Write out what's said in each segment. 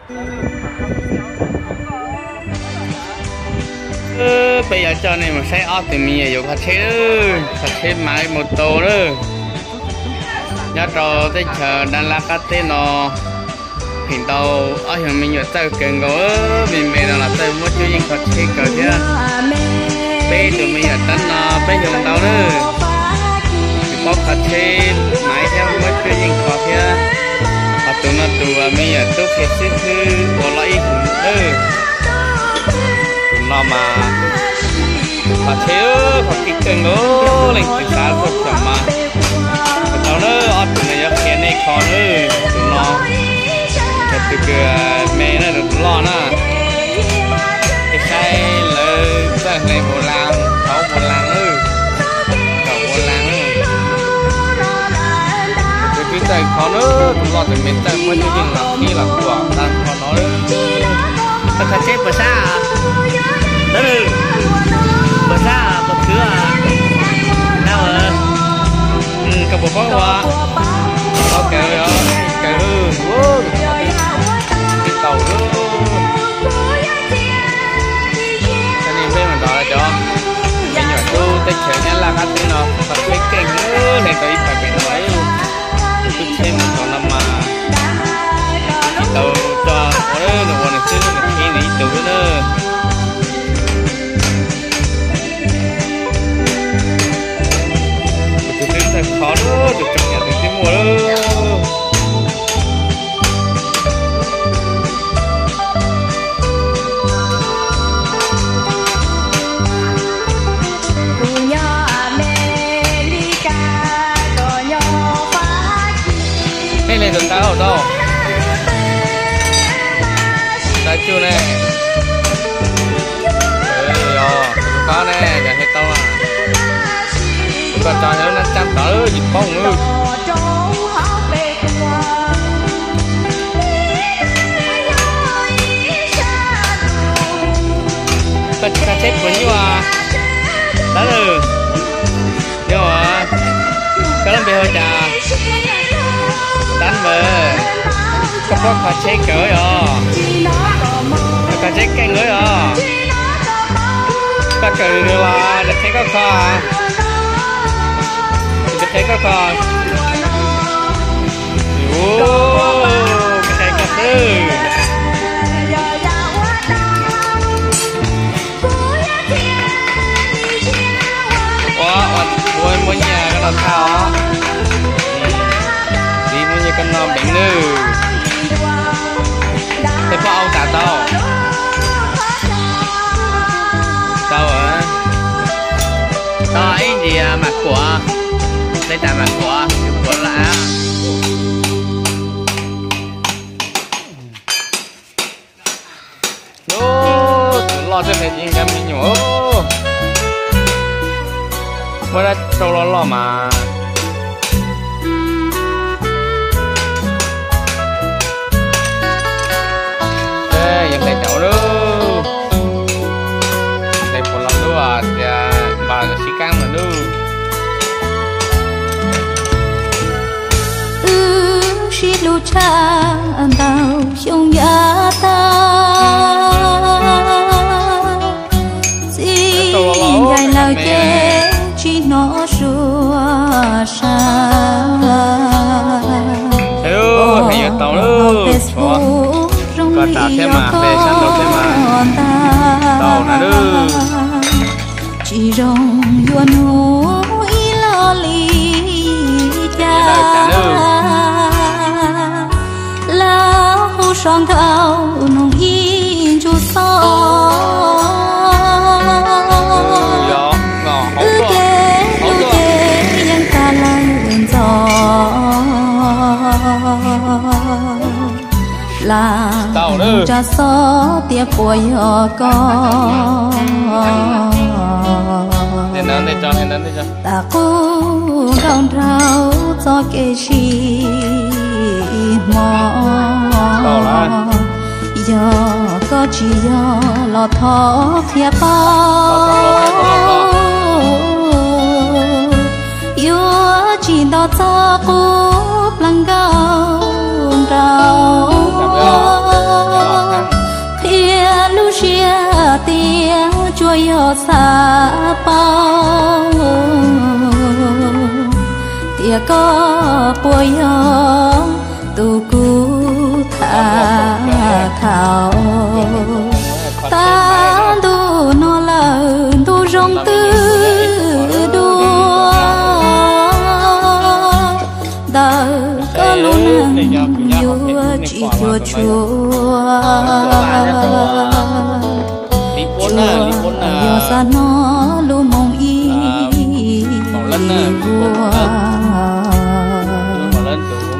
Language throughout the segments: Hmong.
Peb yuav coj nej mus saib ob tug me nyuam yuav kho tsheb, kho tsheb Maiv mus tau lawm. Nyob rau teb chaws Dab Lab qab teb no, pheem ntau ob xyoos me nyuam txawj kawg nkaus, me me no los txawj muab cuab yeej kho tsheb kawg thiab. Peb tus me nyuam tab no peb xyoos ntau lawm, tsis paub kho tsheb Maiv thiab muab cuab yeej kho thiab. Ho tus no tus me nyuam tub qhe xib hwb ua loj ib hwv lawm. Tus no mas kho tsheb kho keej kawg nkaus, leej twg xav xoj xyom mas tau na, ob tug no yuav qhia nej kho na. Tus no yog tus kws me na, tus loj na. Peb saib lawv txawj hle npaum las, thaum npaum las na, kaum npaum las na. Tus twb txawj kho na, tus loj tus me txawj muab cuab yeej los qhib los tuam tag nrho no. Koj kho tsheb puas sab? Puas sab puas khwv? Koj puas paub ua? Paub kawg, kawg, tib tau. Txhua tus peb mus nrog cov me nyuam tub teb chaws Nyab Laj qab teb no kho tsheb keej, hle tau ib pawg pem no. Tus tub tsheb mus tau no mas tsis tau tso ua, nws ua nws xwb, nws qhib nws ib tug xwb na. Tus twb txawj kho lawm, tus tsoom yam tus twb muaj lawm. Nej leej twg tau tau? Tau tsuj ne. Yog tus koj ne, yog thiaj tau. Tus koj tso yog lub nab tsab tod yim poob lawm. Koj tsis kho tsheb puas nyuaj? Dab laug, nyuaj. Koj lub npe hu cas? Dab Npawg. Koj paub kho tsheb kawg yog? Koj kho tsheb keej lawm yog? Koj kawm los nws qhia koj kho? Nws qhia koj kho? Ua, qhia koj xwb. Ua, ua, muab nyiaj koj no thaj os. Txiv muab nyiaj koj no npeev nawb. Tej poj au tas tau. Tau, tau ib ntsis mam kuam. Tej tas mam kuam, kuam lawm. Tus loj tseem hle tsis yeej cov me nyuam. Muab dab rau loj loj mas. Yog hle caum lub, hle puas los lub tias npam sib kaab lawm lub. Wb sib hlub tshaj ntau xyoo yav tag, txiv ncaim lawm ces tsis hnov suab sa. Facebook zoo li yog koj ntag, tsis zoo yuav nug ib lo li cas. Lawv hu so nkauj noog ib ntsuj xo, wb ces wb ces yeej tag lawm ntxov. Lam tsa xov tias puas yog koj, tas qub nkauj nraug txoj kev sib hmo. Yog koj tsis yog los thov qhia paub, yuav tsis nto txog qub plaws nkauj nraug. xav paub tias koj puas yog tus kuv tham thaum. Tag ntuj no lawm ntuj zoo twb dua, ntawm koj lub neej yuav tsis cuam tshuam. Tsuas yog xav hnov lub moo ib vuag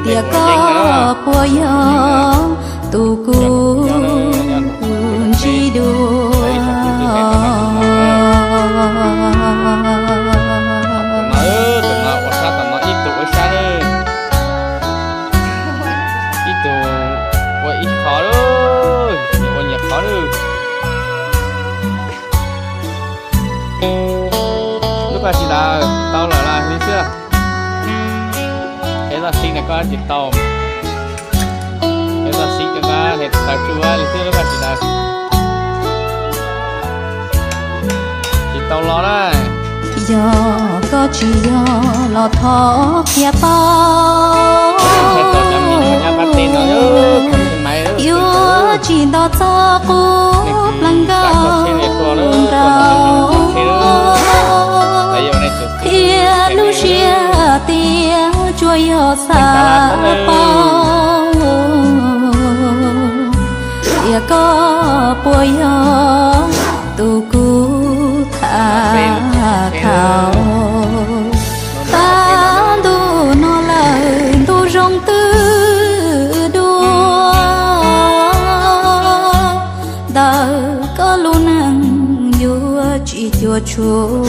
tias koj puas yog tus kuv ntsib dua. Ib tug ua ib qho, ua nyias qhov lawm. Lub koj tsis daws tau lawm los li xwb. Peb toj siv na koj tsis tau. Peb toj siv koj hle tsis tau tsuj li xwb lub koj tsis daws. Tsis tau los na. Yog koj tsis yog los thov qhia paub, yuav tsis nto txog qub pleev nkauj nraug. Qhia lub siab tias tsuas yog xav paub tias koj puas yog tus kuv tham thaum. Tag ntuj no lawm ntuj zoo twb dua, ntawm koj lub neej yuav tsis cuam tshuam.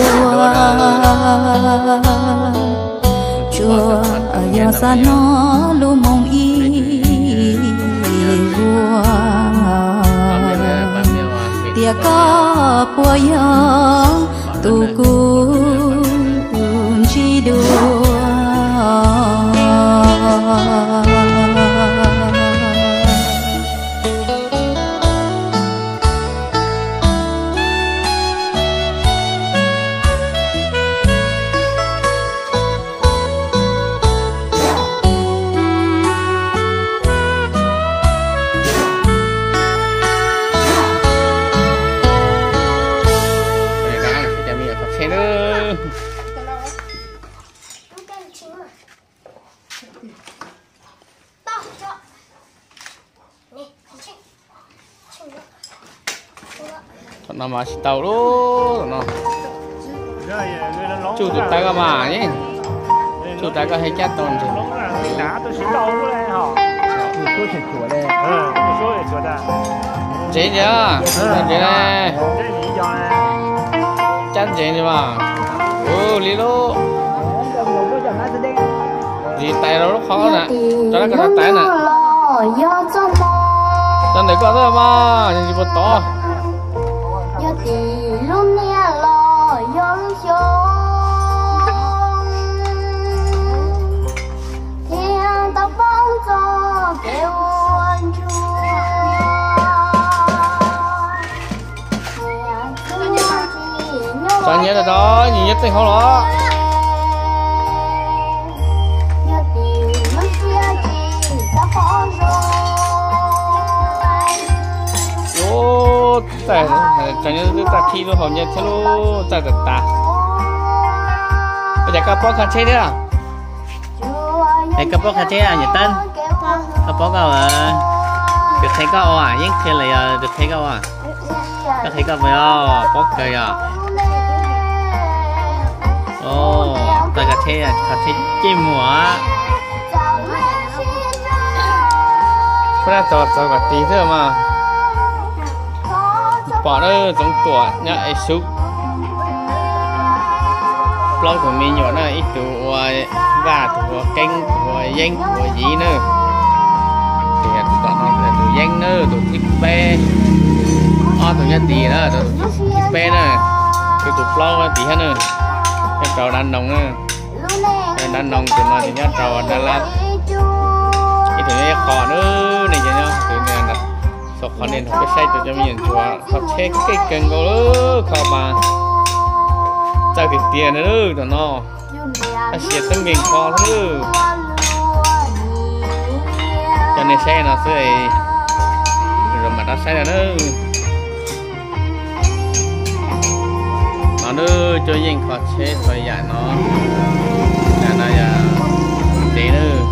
Tsuas yog xav hnov lub moo ib vuag tias koj puas yog tus kuv ntsib dua. Thaum no mas tsis tau lub no. Tsuj tus tawb koj mas, tsuj tawb koj thiaj cab tau ntses. Ntses ntses, ntses, cab ntses ntses mas. Ua li lub ntsis tais rau lub qhov na, rau lub koj tais na. Rau ntawm koj xwb mas, yog tsis puas tod. Yog tim lub niag los yog lub xyoo, thiaj tau poob txog kev ua ntsuag. Txog nyiaj rau, nyiaj txeej hauv los. Ub, txog nyiaj twb txaj khib lub hau nyiaj thiab lub txaj tas tas. Ua cas koj paub kho tsheb thiab? Es koj paub kho tsheb niam Teb? Koj paub koj, tus qhia koj ua, yeej qhia lawm yog tus qhia koj ua. Koj qhia koj puas yog? Paub kawg yog. Txog kho tsheb, kho tsheb cij muag. Pab dab tso txog kom tis xwb mas. Pom na, Txoov Tuam nyob Es Xub. Plaub tus me nyuam na, ib tug ua Vaj, tus ua Keeb, tus ua Yeeb, tus ua Yiv na. Tus tom no tus Yeeb na, tus thib peb. Ob tug nyob tid na, tus thib peb na. Tus tus plaub nyob tid thiab na. Nyob rau Dab Noog na. Dab Noog tus no ces nyob rau Dab Lab. Ib tug nyob ib qho na, nej cov nyob tus xaus Qhov nej nrog peb saib tau cov me nyuam ntsuag kho tsheb keej kawg nkaus li, kho mas txawj tiag tiag na lawm tom no. Tab sis twb nkees kho xwb. Coj nej saib no xwb, mam rov saib no na. No nawb, Cuab Yeej kho tsheb kho yam no, yam no yog ntev nawb.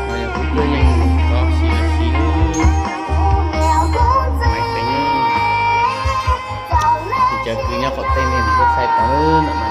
No yog kuv Cuab Yeej kho siv siv lub maiv teev, ces cov kws nyob qaum teb nej kuj saib tau lawm.